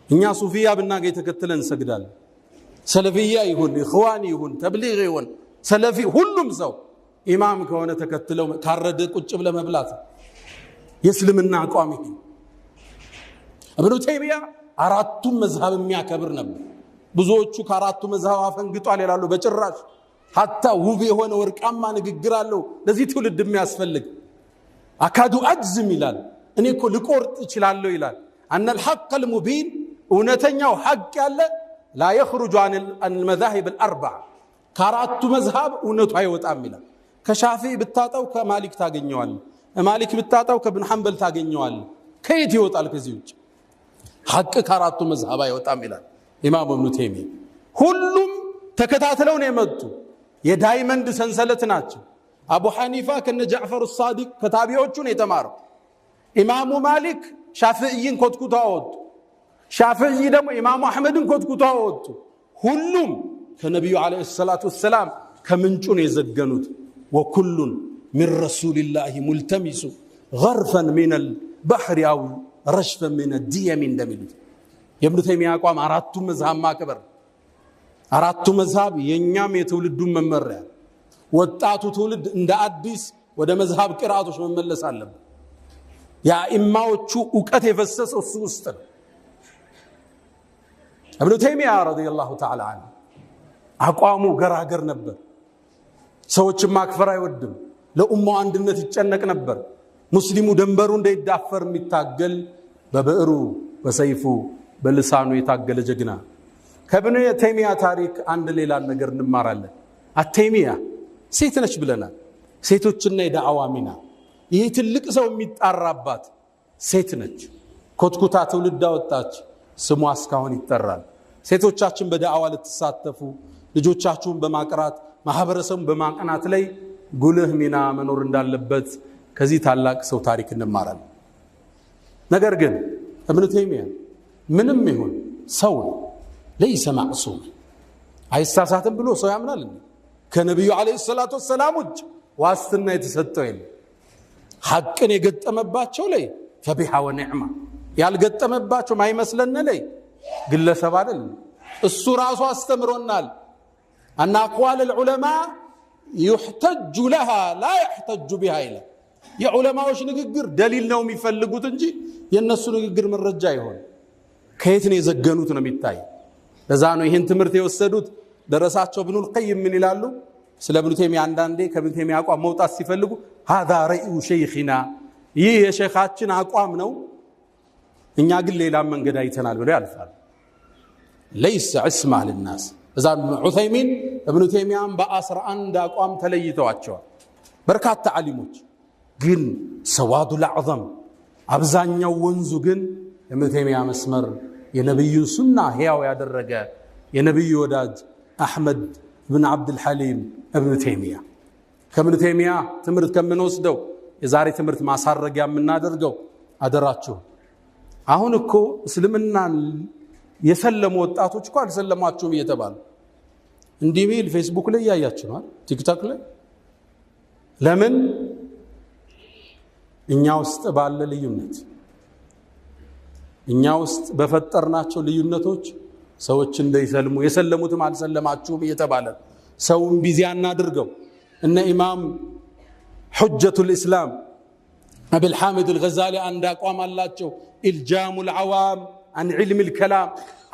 እኛ ሱፊያ ብናገኝ ተከትለን እንሰግዳለን። ሰለፊያ ይሁን፣ ኢኽዋን ይሁን፣ ተብሊግ ይሁን፣ ሰለፊ፣ ሁሉም ሰው ኢማም ከሆነ ተከትለው ካረደ ቁጭ ብለ መብላት የእስልምና አቋም ይሄ። እብኑ ተይሚያ አራቱም መዝሃብ የሚያከብር ነበር። ብዙዎቹ ከአራቱ መዝሃብ አፈንግጧል ይላሉ። በጭራሽ። حتى ውብ የሆነ ወርቃማ ንግግር አለው ለዚህ ትውልድ የሚያስፈልግ። أكاد أجزم ይላል፣ እኔ እኮ ልቆርጥ እችላለሁ ይላል። أن الحق المبين፣ እውነተኛው ሐቅ ያለ፣ لا يخرج عن المذاهب الأربعة፣ ከአራቱ መዝሃብ እውነቱ አይወጣም ይላል። ከሻፊ ብታጣው ከማሊክ ታገኘዋል፣ ማሊክ ብታጣው ከብን ሐንበል ታገኘዋል። ከየት ይወጣል? ከዚህ ውጭ ሐቅ ከአራቱ መዝሃብ አይወጣም ይላል ኢማም እብኑ ተይሚያ። ሁሉም ተከታትለው ነው የመጡ፣ የ diamond ሰንሰለት ናቸው። አቡ ሐኒፋ ከነ ጃዕፈር ሳዲቅ ከታቢዎቹ ነው የተማረው። ኢማሙ ማሊክ ሻፍዕይን ኮትኩቶ አወጡ። ሻፍዕይ ደግሞ ኢማሙ አሕመድን ኮትኩቶ አወጡ። ሁሉም ከነቢዩ عليه الصلاة والسلام ከምንጩ ነው የዘገኑት። وكل من رسول الله ملتمس غرفا من البحر أو رشفا من الديم እንደሚሉት፣ የእብኑ ተይሚያ አቋም አራቱ መዝሃብ ማክበር። አራቱ መዝሃብ የእኛም የትውልዱን መመሪያ። ወጣቱ ትውልድ እንደ አዲስ ወደ መዝሃብ ቅርአቶች መመለስ አለበት። የአኢማዎቹ እውቀት የፈሰሰው እሱ ውስጥ ነው። እብኑ ተይሚያ رضي الله تعالى عنه አቋሙ ገራገር ነበር። ሰዎችን ማክፈር አይወድም። ለኡማው አንድነት ይጨነቅ ነበር። ሙስሊሙ ደንበሩ እንዳይዳፈር የሚታገል፣ በብዕሩ፣ በሰይፉ፣ በልሳኑ የታገለ ጀግና። ከእብኑ ተይሚያ ታሪክ አንድ ሌላ ነገር እንማራለን። አተይሚያ ሴት ነች ብለናል። ሴቶችና የዳዕዋ ሚና፣ ይህ ትልቅ ሰው የሚጣራባት ሴት ነች። ኮትኩታ ትውልድ አወጣች። ስሟ እስካሁን ይጠራል። ሴቶቻችን በዳዕዋ ልትሳተፉ፣ ልጆቻችሁን በማቅራት፣ ማህበረሰቡን በማቅናት ላይ ጉልህ ሚና መኖር እንዳለበት ከዚህ ታላቅ ሰው ታሪክ እንማራለን። ነገር ግን እብኑ ተይሚያ ምንም ይሁን ሰው ነው። ليس معصوما፣ አይሳሳትም ብሎ ሰው ያምናል? ከነቢዩ عليه الصلاة والسلام ውጭ ዋስትና የተሰጠው የለም። ሐቅን የገጠመባቸው ላይ فبها ونعمت፣ ያልገጠመባቸው ማይመስለን ላይ ግለሰብ አይደል። እሱ ራሱ አስተምሮናል። أن أقوال العلماء يحتج لها لا يحتج بها ይላል። የዑለማዎች ንግግር ደሊል ነው የሚፈልጉት እንጂ የእነሱ ንግግር መረጃ አይሆን። ከየት ነው የዘገኑት ነው የሚታይ። ለዛ ነው ይህን ትምህርት የወሰዱት ደረሳቸው ብኑል ቀይም ምን ይላሉ ስለ እብኑ ተይሚያ? አንዳንዴ ከእብኑ ተይሚያ አቋም መውጣት ሲፈልጉ هذا رأي شيخنا፣ ይህ የሼኻችን አቋም ነው፣ እኛ ግን ሌላም መንገድ አይተናል ብለው ያልፋል። ليس عصمة للناس። እዛ ዑሰይሚን እብኑ ተይሚያን በ11 አቋም ተለይተዋቸዋል። በርካታ ዓሊሞች ግን السواد الأعظم፣ አብዛኛው ወንዙ ግን የእብኑ ተይሚያ መስመር፣ የነቢዩን ሱና ሕያው ያደረገ የነቢዩ ወዳጅ አሕመድ ብን ዓብድልሐሊም እብኑ ተይሚያ። ከእብኑ ተይሚያ ትምህርት ከምንወስደው የዛሬ ትምህርት ማሳረጊያ የምናደርገው፣ አደራችሁ፣ አሁን እኮ እስልምናን የሰለሙ ወጣቶች እኮ አልሰለማችሁም እየተባሉ እንዲህ ሚል ፌስቡክ ላይ እያያችሁ ነው፣ ቲክቶክ ላይ። ለምን? እኛ ውስጥ ባለ ልዩነት፣ እኛ ውስጥ በፈጠርናቸው ልዩነቶች ሰዎች እንዳይሰልሙ፣ የሰለሙትም አልሰለማችሁም እየተባለ ሰውን busy አናድርገው። እነ ኢማም حجة الإسلام አብል ሐሚድ አልገዛሊ አንድ አቋም አላቸው። إلجام العوام عن علم الكلام፣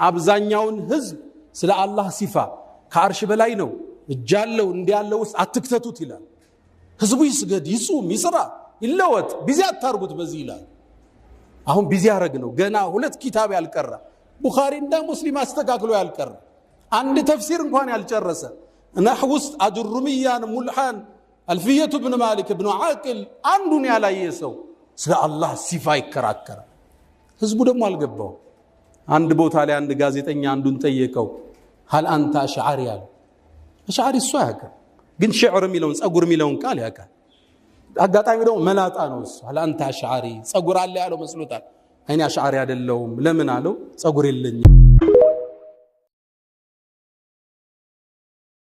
አብዛኛውን ህዝብ ስለ አላህ ሲፋ፣ ከአርሽ በላይ ነው፣ እጃለው እንዲያለው ውስጥ አትክተቱት ይላል። ህዝቡ ይስገድ፣ ይጹም፣ ይስራ፣ ይለወጥ፣ busy አታርጉት በዚህ ይላል። አሁን busy ያረግ ነው። ገና ሁለት ኪታብ ያልቀራ፣ ቡኻሪና ሙስሊም አስተካክሎ ያልቀራ፣ አንድ ተፍሲር እንኳን ያልጨረሰ፣ ነሕው ውስጥ አጅሩምያን፣ ሙልሓን፣ አልፍየቱ ብን ማሊክ ብን ዓቅል አንዱን ያላየ ሰው ስለ አላህ ሲፋ ይከራከራል። ህዝቡ ደግሞ አልገባው። አንድ ቦታ ላይ አንድ ጋዜጠኛ አንዱን ጠየቀው። هل أنت أشعري አለ። አሽዓሪ እሱ አያውቅም፣ ግን شعر የሚለውን፣ ጸጉር የሚለውን ቃል ያውቃል። አጋጣሚ ደግሞ መላጣ ነው እሱ። هل أنت أشعري፣ ጸጉር አለ ያለው መስሎታል። እኔ አሽዓሪ አይደለሁም። ለምን አለው፣ ጸጉር የለኝም።